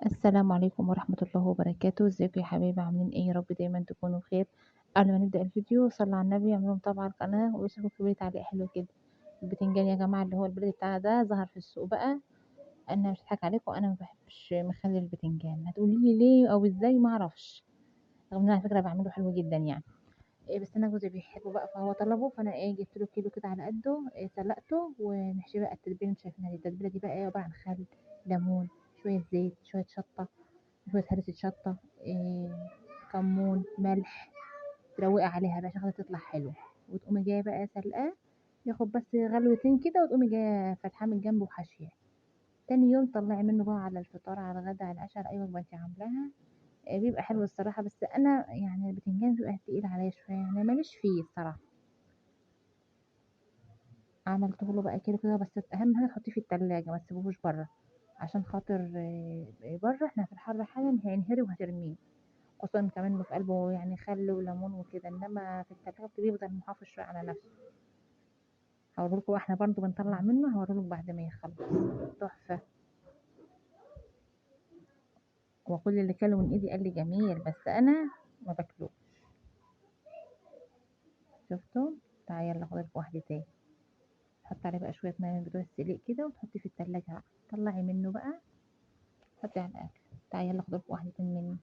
السلام عليكم ورحمة الله وبركاته. ازيكم يا حبايبي؟ عاملين ايه؟ يا رب دايما تكونوا بخير. قبل ما نبدأ الفيديو صلوا على النبي، اعملوا متابعة على القناة وشوفوا كمية تعليق حلو كده. البتنجان يا جماعة اللي هو البلد بتاعنا ده ظهر في السوق بقى. انا مش هضحك عليكم، انا ما بحبش مخلل البتنجان. هتقولي لي ليه او ازاي؟ ما اعرفش، رغم ان انا على فكرة بعمله حلو جدا يعني. إيه بس انا جوزي بيحبه بقى فهو طلبه، فانا ايه جبت له كيلو كده على قده، إيه سلقته ونحشيه بقى التتبيله اللي انتوا شايفينها دي. التتبيله دي بقى ايه؟ عبارة عن خل، ليمون، شوية زيت، شوية شطه، شوية هرسه شطه، إيه كمون، ملح، تروقي عليها بقى عشان خاطر تطلع حلوة. وتقومي جاية بقى سلقاه، ياخد بس غلوتين كده، وتقومي جاية فاتحاه من جنبه وحاشياه. تاني يوم طلعي منه بقى على الفطار، على الغدا، على العشاء، على اي وجبة انت عاملاها. بيبقى حلو الصراحة. بس انا يعني البتنجان بيبقى تقيل عليا شوية، يعني ماليش فيه الصراحة. عملته له بقى كده كده، بس اهم حاجة تحطيه في التلاجة، ما تسيبوهوش بره، عشان خاطر بره احنا في الحر حالا هينهري وهترميه، خصوصا كمان انه في قلبه يعني خل وليمون وكده. انما في التلاجة بيفضل محافظ شوية على نفسه. هوريلكوا احنا برضو بنطلع منه، هوريلكوا بعد ما يخلص. تحفة. وكل اللي كلوا من ايدي قال لي جميل، بس انا ما باكلوش. شفتوا؟ تعالى يلا خد لك واحدة تاني. حط عليه بقى شوية مية من بتوع السليق كده، وتحطيه في التلاجة بقى، طلعي منه بقى حطي على الاكل. تعالى يلا خد لك واحدة مني.